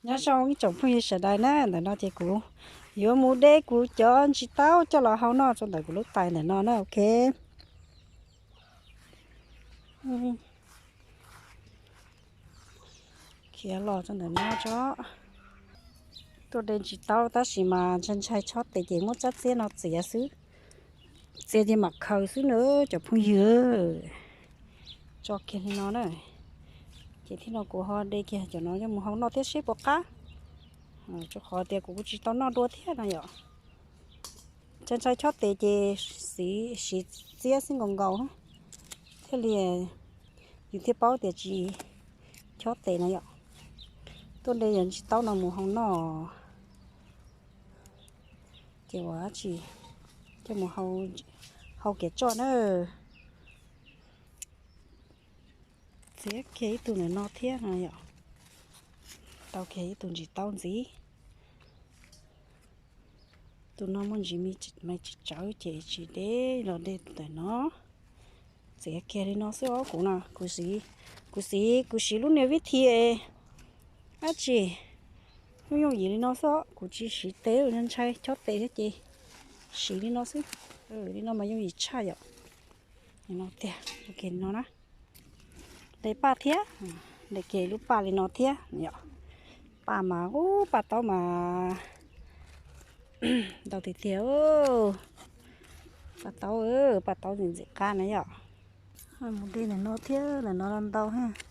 Nyob zoo ib tsoom phooj ywg sawv daws na, ntawm no ces kuv yuav mus de kuv cov ntsis taub coj los hau noj rau ntawm kuv lub tais ntawm no na, ok. Khiav los rau ntawm no tso. Tuaj de ntsis taub tab sis mas ntshai ntshai chob tes ces muab tsab txiab no txiav xwb. Txiav ces mam khaws xwb na cov phooj ywg. Tso kiag li no na. Ces thiab no kuv ho de kiag cov no coj mus hau noj thiab seb puas qab. Rau qhov tias kuv kuj tsis tau noj dua thiab no yom. Ntshai ntshai chob tes ces siv txiab xwb nkaus nkaus thiaj li yus thiaj paub tias tsis chob tes na yom. Tuaj de yog ntsis taub no mus hau noj. Ces ua tsis coj mus hau kiag tso na. Txiav kiag ib tug ntawm no thiab no yom. Tau kiag ib tug ntsis taub ntxiv. Tus no muaj ntsis me tsis tsawv ces tsis de los de tus ntawm no. Txiav kiag li no xwb os kuv no, kuv siv, kuv siv, kuv siv lub niag vib thi dab tsi yooj yooj yim li no xwb os, kuv tsis siv tes, ntshai chob tes thiab ces siv li no xwb. Li no mas yooj yim tshaj yom. Li no tiag, ua kiag li no na. De paj thiab, de kiag lub paj li no thiab yom. Paj mas ub, paj taub mas ntau tiag tiag. Paj taub, paj taub ntxim ntxim qab na yom. Mus de ntawm no thiab, ntawm no ntau thiab.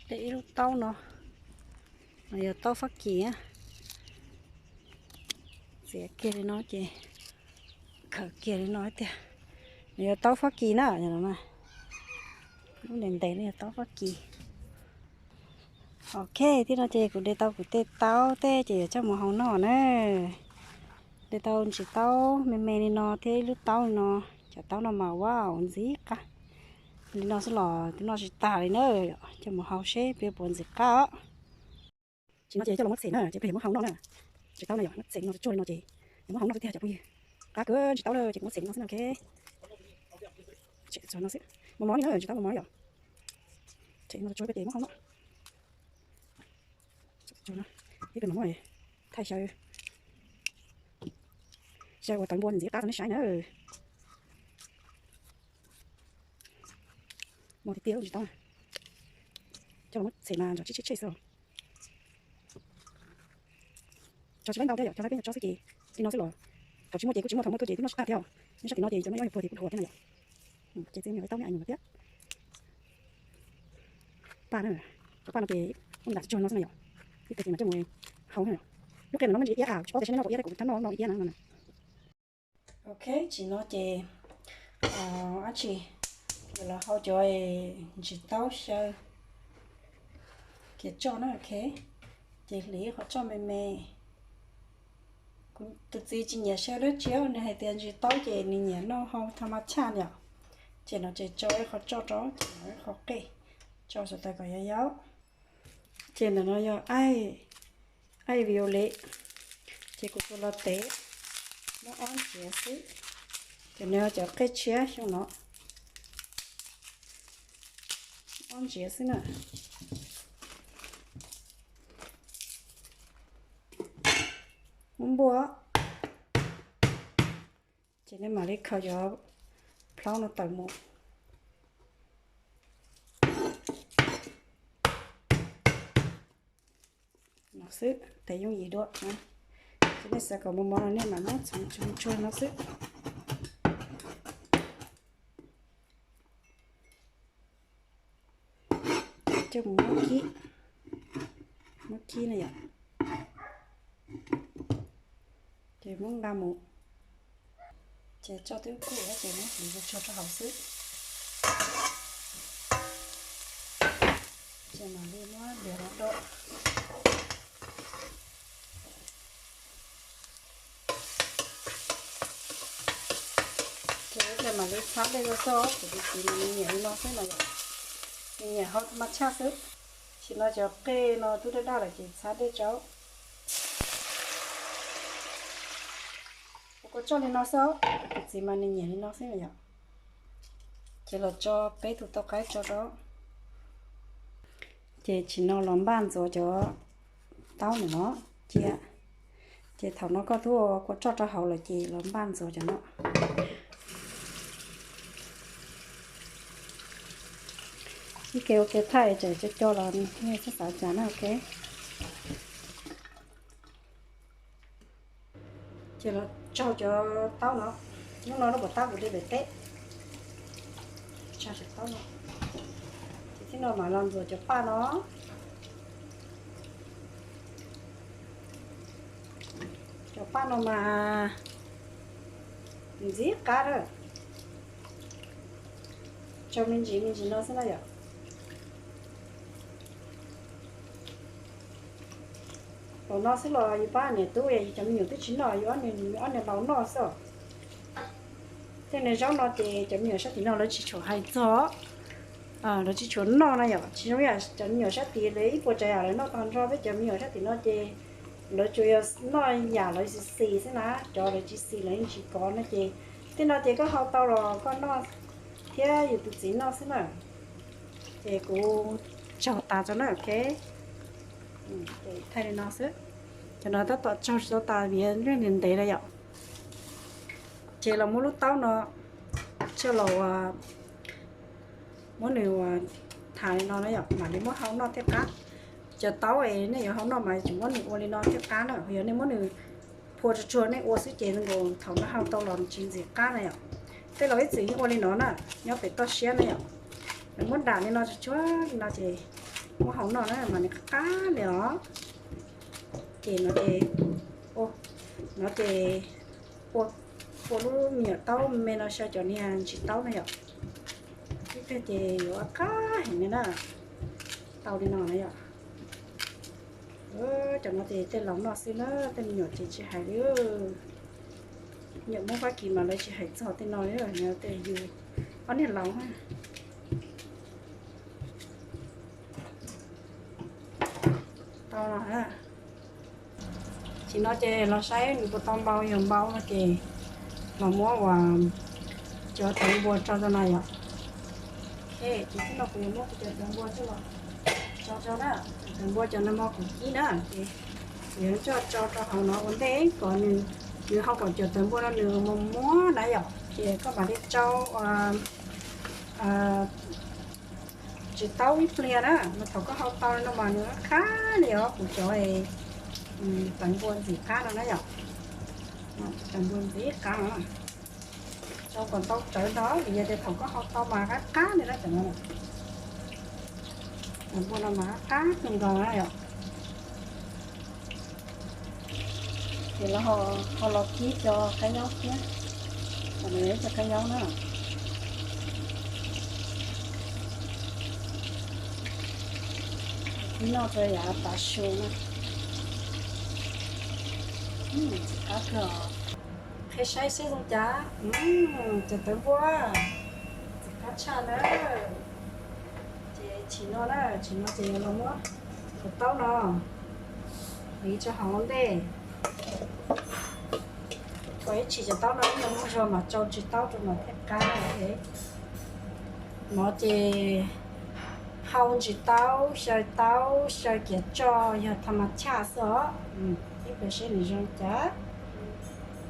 De ib lub taub no, yog taub fab kis. Txiav kiag li no ces khaws kiag li no tiag. Nws yog taub fab kis na, lub ntev ntev no yog taub fab kis. Ok, thiab no ces kuv de tau kuv tej taub tej ces yuav coj mus hau noj na. De tau ntsis taub me me li no thiab ib lub taub li no, cov taub no mas ua ntxim qab. Li no xwb los twb noj tsis tag li na, coj mus hau seb peb puas ntxim qab os. Tsis no ces coj los muab txhem na, ces peb yuav muab hau noj na. Ntsis taub no yog muab txhem li no tsuag tsuag li no ces yuav muab hau noj xwb tiag cov phooj ywg. Qab kawg ntsis taub na ces kuv muab txhem li no xwb na, ok. Txhem no xwb, mos mos li na, ntsis taub mos mos yom. Txhem li no tsuag tsuag ces muab hau noj. Ib pliag mam muab thaij xyaw, xyaw ua tawv npua ntxiv qab rau nej saib na. Mos tiag tiag ntsis taub na. Coj los muab txhem mas ntov tsib tsib tshem xwb os. Tso tsis laib ntau thiab yom, tso laib peb nyuag tsob xwb ces li no xwb los. Thaum tsis muaj ces kuj tsis muaj, thaum muaj tuaj ces twb noj tsis tag thiab os. Nyob sab tim no ces cov me nyuam puag ces kuj dhuav thiab no yom. Ces txiav me nyuam taub me nyuam thiab. Paj na, cov paj no ces muab ntam tsuag no xwb na yom. Ib tag ces mas coj mus hau na. Lub qe no muaj ntsis iab, tsis paub tias seb neb noj puas iab thiab, kuv thaum noj no iab na. Ok, tsis no ces dab tsi, yuav los hau cov ntsis taub xyaw kiag tso na, ok. Ces hliv qhov tso me me. Kuv tus txiv tsis nyiam xyaw dab tsi, nws hais tias ntsis taub ces nws nyiam noj hau tha ma chaj yom. Ces no ces tso ib qho tso rau, ces no ib qho qej tso saum tawm kom yau yau. Ces ntawm no yog aib, aib violet, ces kuv tus los tev muab ob ntsiav xwb. Ces nws yog cov qej tshiab xyoo no, ob ntsiav xwb na. Muab npuaj, ces nej mam li khaws cov plaub no tawm mus. No xwb, tes yooj yim dua. Ces nej xav kom mos mos no nej mam muab txhoov tsuag tsuag no xwb. Coj mus muab kib, muab kib na yom. Ces muab nqa mus. Ces tso twb kuj ces muab hliv tsuag tsuag rau hauv xwb. Ces mam li muab liam los do. Ces ib pliag mam li txhab dej rau xwb, kuv tus txiv mas nws nyiam li no xwb no yom. Nws nyiam hau tha ma chaj xwb. Sim no cov qej no twb daj daj lawm ces txhab dej rau. Tso li no xwb, tus txiv mas nws nyiam li no xwb yom. Ces los tso peb tus tau qaib tso rau. Ces tsim no los npaj ntxuav cov taub ntawm no cia. Ces thaum no koj twb ua kua roj rau hauv lawm ces los npaj ntxuav cov no. Ib ke ua ke thaij tseem co co los nej txhob xav cas na, ok. Ces los tsaug cov taub no, hnub no lub puas tab kuv de pem teb. Tsaug cov taub no, ces tib no mam los ntxuav cov paj no. Cov paj no mas ntxim qab na. Tsaug me ntsis me ntsis no xwb na yom. Los no xwb los yus pab niam tub, yus cov me nyuam twb tsis noj, yus ob niag laus noj xwb. Tej niag zaub no ces cov me nyuam sab tim no lawv tsis tshua hais txog, lawv tsis tshua noj na yom. Tsis zoo yam cov me nyuam sab tid lawv ib puas tsav yam lawv noj tag nrho, peb cov me nyuam sab tim no ces lawv tsuas yog noj yam lawv xis xis xwb na, cov lawv tsis xis lawv yeej tsis kov no ces tej no ces koj hau tau los koj noj thiab yus tus txiv noj xwb na. Ces kuv tsaug tas tso na, ok. Thaij li no xwb. Cov no tab tom tsaug tsis tau tas vim ntev ntev lawm yom. Ces los muab lub taub no coj los muab nws ua tham li no na yom, mam li muab hau noj thiaj qab. Cov taub es nej yuav hau noj mas tseem muab nws ua li no thiaj qab na, yog nej muab nws phua tsuag tsuag nej ua xwb ces nkaus thaum no hau tau los tsis ntxim qab na yom. Tej laus ib txwm yeej ua li no na, nyob pem toj siab na yom. Nws muab dam li no tsuag tsuag li no ces muab hau noj na mas nws qab qab li os. Ces no ces, no ces ua lub me nyuam taub me no xyaw cov niag ntsis taub na yom. Ib pliag ces yuav qab heev li na. Tau li no na yom. Cov no ces tej laus noj xwb na, tej me nyuam ces tsis hais li. Nyuam Hmoob Fab Kis mas lawv tsis hais txog tej no li, tej yus ob niag laus na. Tau no, tsis no ces los saib nws puas tau npau, yog npau no ces los muab ua cov tawv npua tso rau no yom. Ces tib no kuv yuav muab kuv cov tawv npua coj los tso rau na, tawv npua cov no mas kuv kib na, ces kuv yuav coj tso rau hauv no ua ntej kom nws, nws hau kom cov tawv npua no nws muag muag na yom, ces koj mam li tsau tsis taub ib pliag na, mas thaum koj hau tau no mas nws qab li os, kuv cov tawv npua ntxim qab no na yom. Tawv npua ntxim qab no, tsau kom ntau tsawv nrog vim yog tias thaum koj hau tau mas qab qab li na cov no. Tawv npua no mas qab qab kawg nkaus na yom. Ces los ho los kib cov kab nyaub thiab, cov kab nyaub na. Kib noj rau yav tav su na. Ntxim qab kawg. Qhia saib seb zoo cas. Cov tawv npua ntxim qab tshaj na. Ces tsis no na, tsis no ces los muab cov taub no hliv rau hauv ntej. Ua ib tshim cov taub no ib nyuag muaj zog mas tsau ntsis taub rau mas thiaj qab. No ces hau ntsis taub, xyaw taub, xyaw kiav tso, yog tha mas chaj xwb os. Ib pliag seb nws zoo cas,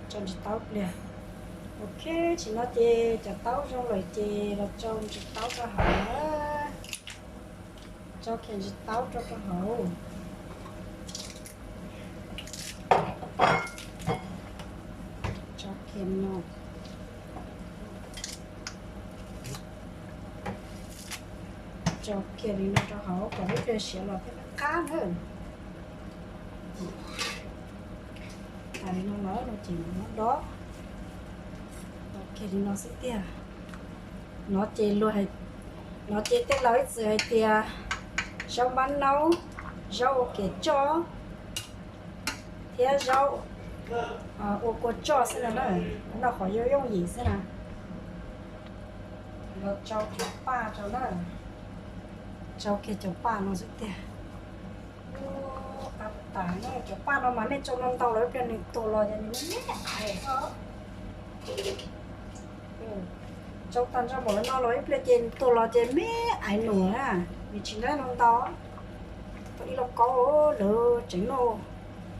tso ntsis taub pliag. Ok, tsis no ces cov taub zoo lawm ces los tsau ntsis taub rau hauv. Tsau kiag ntsis taub rau rau hauv. Tsau kiag no. Tsau kiag li no rau hauv kom lub pliag siav los thiaj qab na. Tas li no lawm no ces muab dob, dob kiag li no xwb tiag. No ces luag, no ces tej laus ib txwm hais tias zaub mab naub, zaub ua kiav tsoj thiab zaub ua kua tsoj xwb no na, noj qhov yooj yooj yim xwb na. Los tsau cov paj rau na, tsau kiag cov paj no xwb tiag. Tab tom tas na, cov paj no mas nej tsau ntau ntau los ib pliag nws tuag los ces nws me me aiv xwb. Tsau tag nrho mus lawm no los ib pliag ces tuag los ces me ais num na, nws tsis ntab no ntau. Tau ib lauj kaub lawv tseem noj,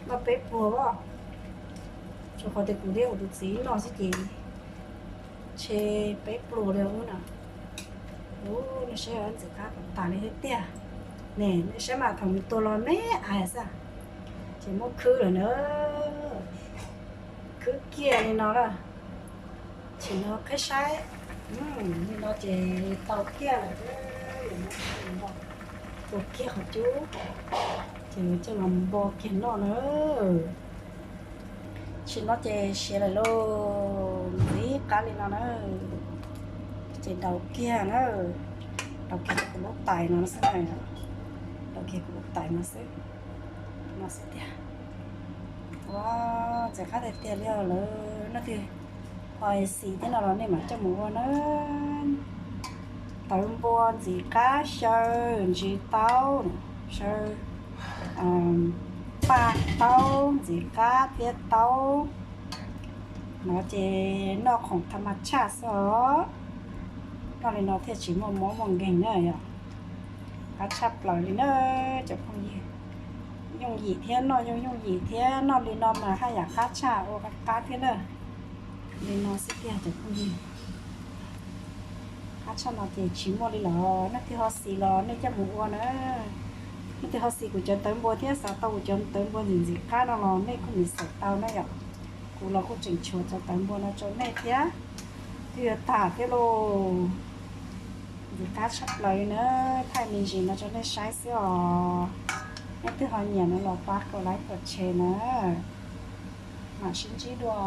noj peb pluag os. Rau qhov tias kuv thiab kuv tus txiv noj xwb ces ntshe peb pluag li ub na. Ub, nej saib ntxim qab kom tas li thiab tiag. Ne, nej saib mas thaum nws tuag los me ais xwb, ces muab khwb lawm na. Khwb kiag li no na. Sim no qhib saib, li no ces tau kiag lawm. Tua kiag qhov cub, ces yuav coj los npo kiag noj na. Sim no ces siav lawm lauj, ntxim qab li no na. Ces daus kiag na, daus kiag kuv lub tais no xwb na, daus kiag kuv lub tais no xwb, no xwb tiag. Ua, ntxim qab tiag tiag li os. Lawv leej twg ho xis thiab no los nej mam coj mus ua na. Tawv npua ntxim qab xyaw ntsis taub, xyaw paj taub ntxim qab thiab taub no ces noj khoom tha mas tshaj xwb os. Noj li no thiaj tsis muaj mob muaj nkeeg na yom. Qab tshaj plaws li na cov phooj ywg. Yooj yim thiab noj yooj yooj yim thiab noj li no mas haj yam qab tshaj ua qab qab thiab na. Li no xwb tiag cov phooj ywg. Qab tshaj no ces tsis muaj li lawm, leej twg ho xis los nej coj mus ua na. Leej twg ho xis kuv cov tawv npua thiab xav tau kuv cov tawv npua ntxim ntxim qab no los nej kuj mus xaws tau na yom. Kuv los kuj tseem tshuav cov tawv npua no rau nej thiab. Twb yuav tag thiab lauj. Ntxim qab tshaj plaws li na, thaij me ntsis no rau nej saib xwb os. Nej twb ho nyiam no los pab kaum like kaum share na. Mam sib ntsib dua.